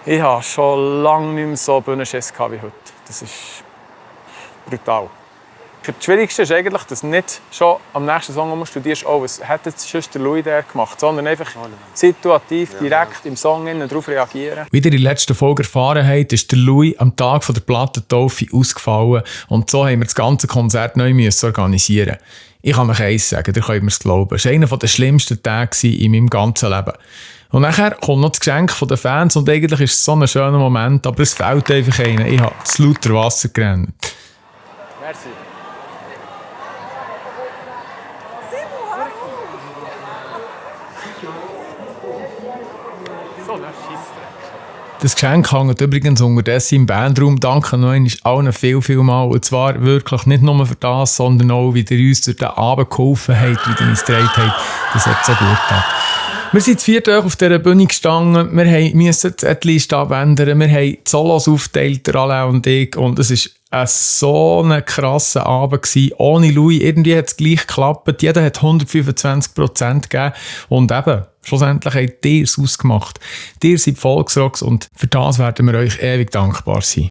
Ich habe schon lange nicht mehr so Bühnenschiss wie heute. Das ist brutal. Das Schwierigste ist eigentlich, dass du nicht schon am nächsten Song studierst, was hat jetzt sonst der Louis der gemacht, sondern einfach situativ, direkt im Song darauf reagieren. Wie ihr in der letzten Folge erfahren habt, ist der Louis am Tag der Plattentaufe ausgefallen und so haben wir das ganze Konzert neu organisieren. Ich kann euch eins sagen, ihr könnt mir es glauben. Es war einer der schlimmsten Tage in meinem ganzen Leben. Und nachher kommt noch das Geschenk der Fans und eigentlich ist es so ein schöner Moment, aber es fehlt einfach einer. Ich habe das lauter Wasser gerannt. Merci. Das Geschenk hängt übrigens unterdessen im Bandraum. Danke noch einmal allen viel mal. Und zwar wirklich nicht nur für das, sondern auch, wie ihr uns durch den Abend geholfen habt, wie ihr uns getragen habt. Das hat so gut getan. Wir sind zu viert auf dieser Bühne gestanden. Wir mussten die Setliste abändern. Wir haben die Solos aufgeteilt, der Alain und ich. Und es war so ein krasser Abend gewesen. Ohne Louis. Irgendwie hat es gleich geklappt. Jeder hat 125% gegeben. Und eben, schlussendlich habt ihr es ausgemacht. Ihr seid Volksrocks und für das werden wir euch ewig dankbar sein.